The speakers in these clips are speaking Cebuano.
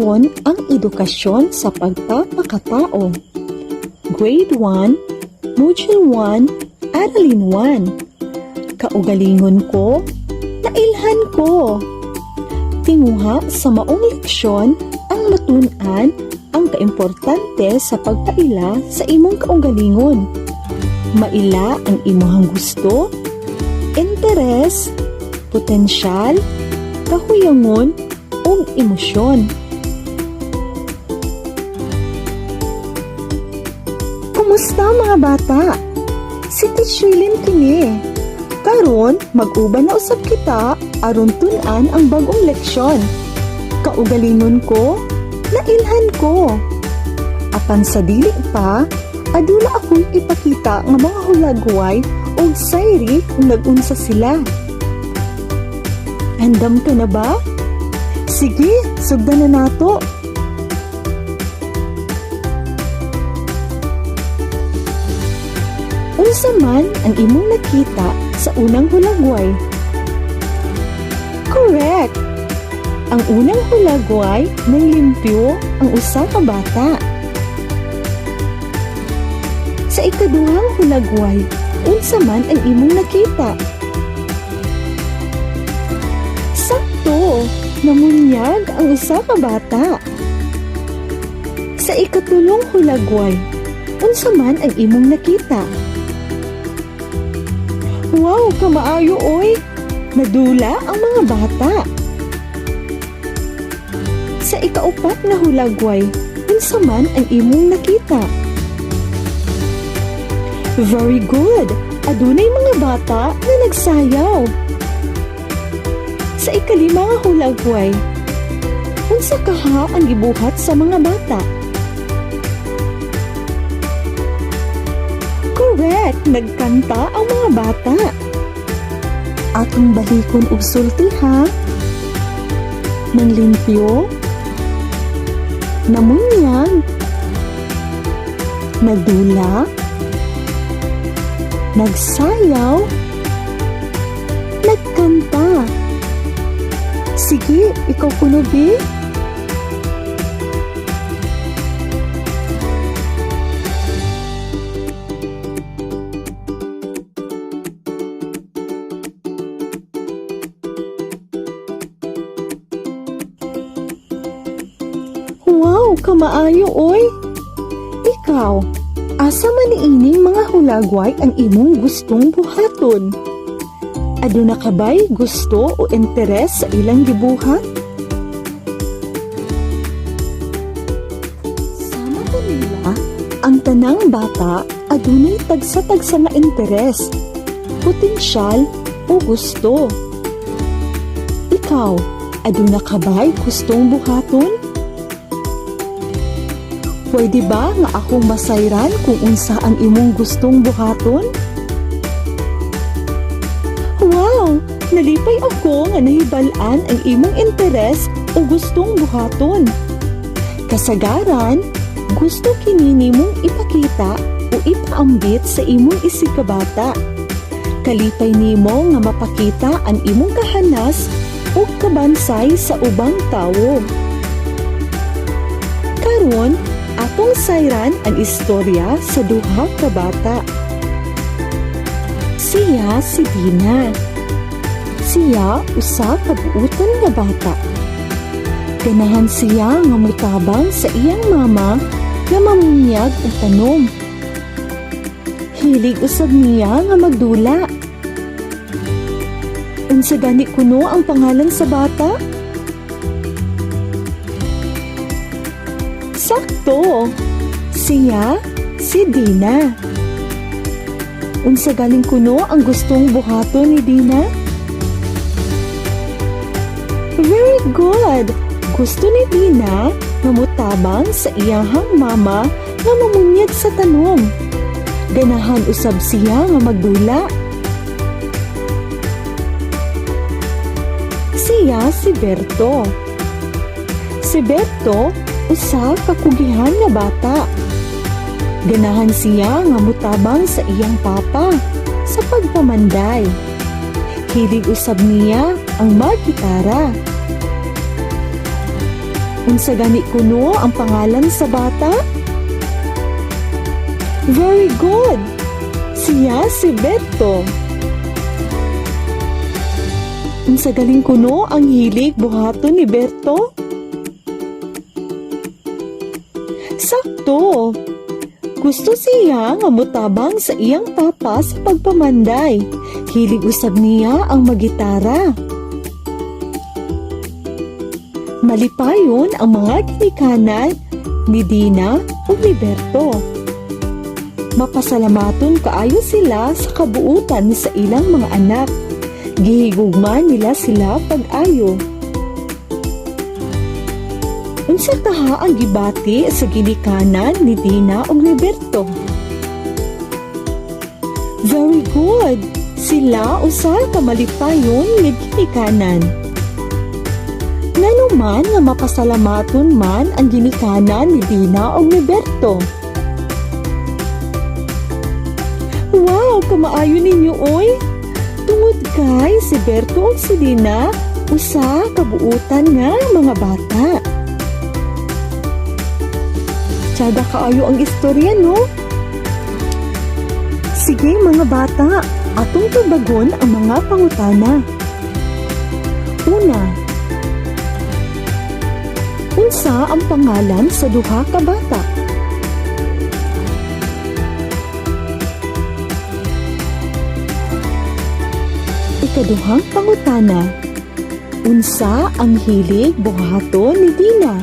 Karon ang edukasyon sa pagpapakatao. Grade 1, Module 1, Aralin 1. Kaugalingon ko, nailhan ko. Tinguha sa maong leksyon ang matun-an ang kaimportante sa pagpaila sa imong kaugalingon. Maila ang imuhang gusto, interes, potensyal, kahuyangon, ug emosyon. Kumusta, mga bata? Si Teacher Lynn kini. Karon, mag-uban na usab kita aron tun-an ang bagong leksyon. Kaugalingon ko, nailhan ko. Apan sa dili pa, aduna ako'y ipakita nga mga hulagway ug sayri kung nag-unsa sila. Andam ka na ba? Sige, sugdan na nato. Unsa man ang imong nakita sa unang hulagway? Correct! Ang unang hulagway, nanglimpyo ang usa ka bata. Sa ikaduhang hulagway, unsa man ang imong nakita? Sakto! Namunyag ang usa ka bata. Sa ikatulong hulagway, unsa man ang imong nakita? Wow, kamaayo oy! Nadula ang mga bata. Sa ikaupat nga hulagway, unsa man ang imong nakita? Very good! Adunay mga bata nga nagsayaw. Sa ikalima nga hulagway, unsa kaha ang gibuhat sa mga bata? Correct! Nagkanta ang mga bata. Atong balikon og sulti ha. Nanglimpyo, namunyag, nagdula, nagsayaw, nagkanta. Sige, ikaw kuno, bi. Wow, kamaayo oy. Ikaw, asa man niining mga hulagway ang imong gustong buhaton? Aduna ka ba'y gusto o interes sa ilang gibuhat? Sama kanila, ang tanang bata adunay tagsa-tagsa nga interes, potensyal o gusto. Ikaw, aduna ka ba'y gustong buhaton? Pwede ba nga akong masayran kung unsa ang imong gustong buhaton? Wow! Nalipay ako nga nahibal-an ang imong interes o gustong buhaton. Kasagaran, gusto kini nimong ipakita o ipaambit sa imong isigkabata. Kalipay nimo nga mapakita ang imong kahanas ug kabansay sa ubang tawo. Karon, atong sayran ang istorya sa duha ka bata. Siya si Dina. Siya usa ka buutan nga bata. Ganahan siya nga mutabang sa iyang mama nga mamunyag og tanom. Hilig usab niya nga magdula. Unsa gani kuno ang pangalan sa bata? Sakto! Siya si Dina. Unsa ganing kuno ang gustong buhaton ni Dina? Very good! Gusto ni Dina nga motabang sa iyahang mama nga mamunyag sa tanom. Ganahan usab siya nga magdula. Siya si Berto. Si Berto usa ka kugihan nga bata. Ganahan siya nga mutabang sa iyang papa sa pagpamanday. Hilig usab niya ang maggitara. Unsa gani kuno ang pangalan sa bata? Very good! Siya si Berto. Unsa galing kuno ang hilig buhaton ni Berto? Sakto! Gusto siya nga mutabang sa iyang papa sa pagpamanday. Hilig usab niya ang magitara. Malipayon ang mga ginikanan ni Dina ug ni Berto. Mapasalamaton kaayo sila sa kabuutan sa ilang mga anak. Gihigugma nila sila pag-ayo. Unsa kaha ang gibati sa ginikanan ni Dina ug ni Berto? Very good! Sila usa ka malipayon nga ginikanan. Ngano man nga mapasalamaton man ang ginikanan ni Dina ug ni Berto? Wow, kamaayo ninyo oy! Tungod kay si Berto ug si Dina usa ka buutan nga mga bata. Tsada kaayo ang istorya, no? Sige, mga bata, atong tubagon ang mga pangutana. Una, unsa ang pangalan sa duha ka bata? Ikaduhang pangutana, unsa ang hilig buhaton ni Dina?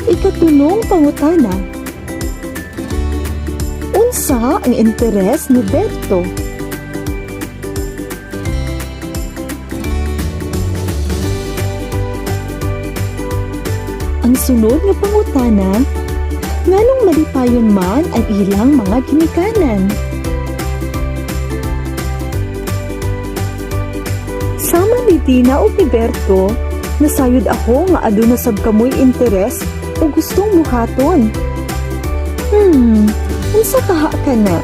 Ikatulong pangutana, unsa ang interes ni Berto? Ang sunod nga pangutana, nganong malipayon man ang ilang mga ginikanan? Sama ni Dina ug ni Berto, nasayod ako nga aduna sab kamoy interes o gustong buhaton. Unsa kaha ka na?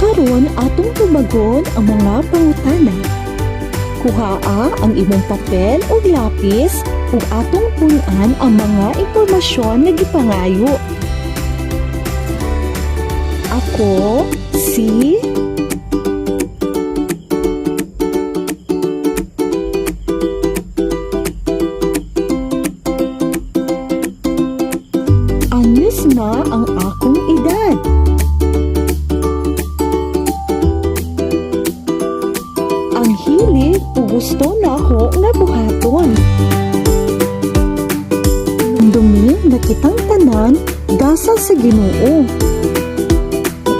Karon atong tubagon ang mga pangutana. Kuhaa ang imong papel ug lapis ug atong pun-an ang mga impormasyon nga gipangayo. Ako si Anyos na ang akong edad. Ang hilig o gusto nako nga buhaton. Dumi na kitang tanan gasa sa Ginoo.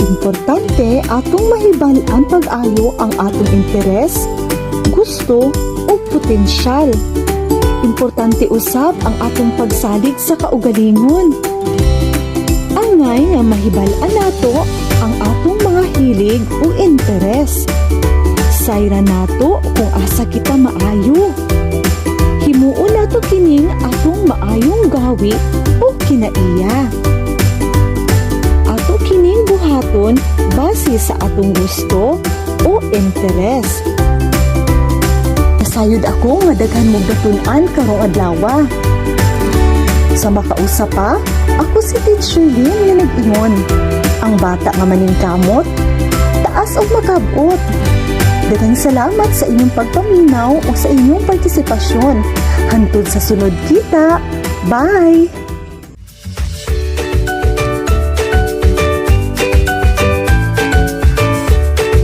Importante atong mahibal-an pag-ayo ang atong interes, gusto o potensyal. Importante usab ang atong pagsalig sa kaugalingon. Angay nga mahibal-an nato ang atong mga hilig o interes. Sayra nato kung asa kita maayo. Himuon nato kining atong maayong gawi o kinaiya. Ato kining buhaton base sa atong gusto o interes. Nasayod ako nga daghan mong natun-an karong adlaw. Sa makausa pa, ako si Teacher Lynn nga nag-ingon. Ang bata nga maningkamot, taas og makabot. Daghang salamat sa inyong pagpaminaw o sa inyong partisipasyon. Hantod sa sunod kita. Bye!